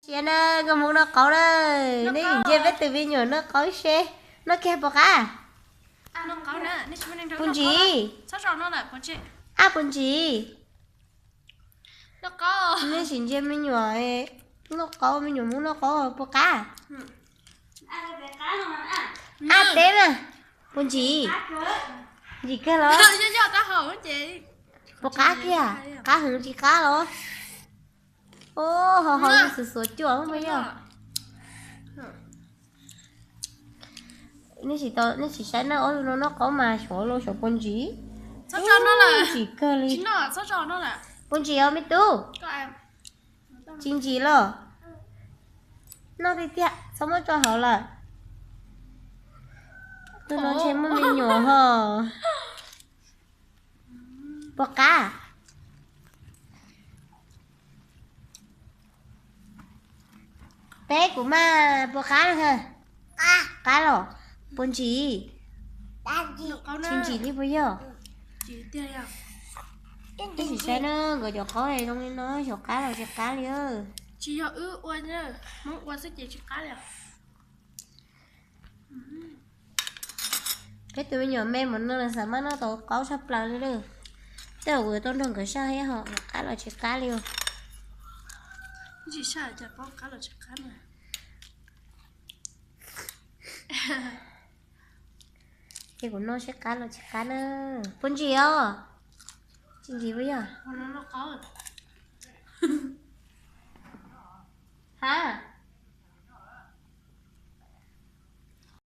Cia na, nkauj Hmoob noj qaub na. Nej sim ntsia peb tus me nyuam noj qaub seb noj kiag puas qab. Puas ntsis? Ab, puas ntsis? Nej sim ntsia me nyuam noj qaub, me nyuam Hmoob noj qaub puas qab. Ab, teb na, puas ntsis? Ntsim kawg los? Puas qab kiag? Qab heev tsis qab los? Ho ho xuav xuav cuaj puas yog? Nej tsis saib na, ob tug no noj qaub mas xyov los xyov puas ntsis. Ntsim kawg li. Puas ntsis os me tub? Tsis ntsim los? Noj tiag tiag, txhob muab tso hauv lawm. Tus no ntshe muaj me nyuam ho. Puas qab? Teb kuv mas, puas qab na? Qab los? Puas ntsis? Tsis ntsim li puas yog? Nej sim saib na, nkawd cov qaub zoo li no xyov qab los tsis qab li. Peb tus me nyuam me mas no xav mas noj tau qaub tshaj plaws li lawm. Tej zaum kuv yuav tau nrog nkawd saj thiab ho qab los tsis qab li. Ces kuv noj seb qab los tsis qab na. Puas ntsis os? Tsis ntsim puas yog? Ha?